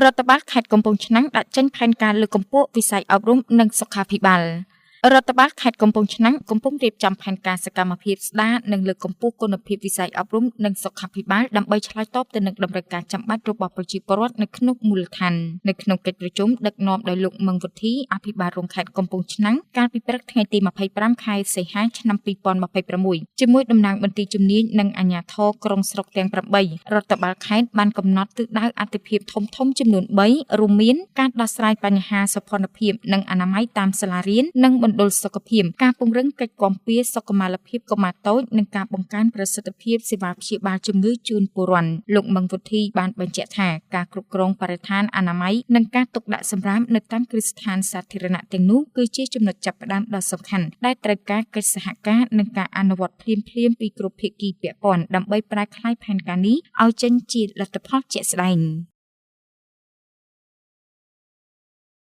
រដ្ឋបាលខេត្តកំពង់ឆ្នាំងដាក់ចេញផែនការលើកកម្ពស់វិស័យអប់រំនិងសុខាភិបាល។ រដ្ឋបាលខេត្តកំពង់ឆ្នាំងកំពុងរៀបចំផែនការសកម្មភាពស្ដារនិងលើកកម្ពស់គុណភាពវិស័យអប់រំនិងសុខាភិបាល ដើម្បីឆ្លើយតបទៅនឹងតម្រូវការចាំបាច់របស់ប្រជាពលរដ្ឋនៅក្នុងមូលដ្ឋាន។ នៅក្នុងកិច្ចប្រជុំដឹកនាំដោយលោកមឹងវុធី អភិបាលរងខេត្តកំពង់ឆ្នាំង កាលពីព្រឹកថ្ងៃទី25ខែសីហាឆ្នាំ2026 ជាមួយតំណាងមន្ទីរជំនាញនិងអាជ្ញាធរក្រុងស្រុកទាំង8 រដ្ឋបាលខេត្តបានកំណត់ទិសដៅអាទិភាពធំៗចំនួន3 រួមមានការដោះស្រាយបញ្ហាសោភ័ណភាពនិងអនាម័យតាមសាលារៀននិងមណ្ឌលសុខភាព ការពង្រឹងកិច្ចគាំពារសុខុមាលភាពកុមារតូច និងការបង្កើនប្រសិទ្ធភាពសេវាព្យាបាលជំងឺជូនពលរដ្ឋ។ លោកមឹងវុធីបានបញ្ជាក់ថា ការគ្រប់គ្រងបរិស្ថានអនាម័យនិងការទុកដាក់សំរាមនៅតាមគ្រឹះស្ថានសាធារណៈទាំងនោះ គឺជាចំណុចចាប់ផ្ដើមដ៏សំខាន់ដែលត្រូវការកិច្ចសហការនិងការអនុវត្តភ្លាមៗពីគ្រប់ភាគីពាក់ព័ន្ធ ដើម្បីប្រែក្លាយផែនការនេះឲ្យចេញជាលទ្ធផលជាក់ស្ដែង។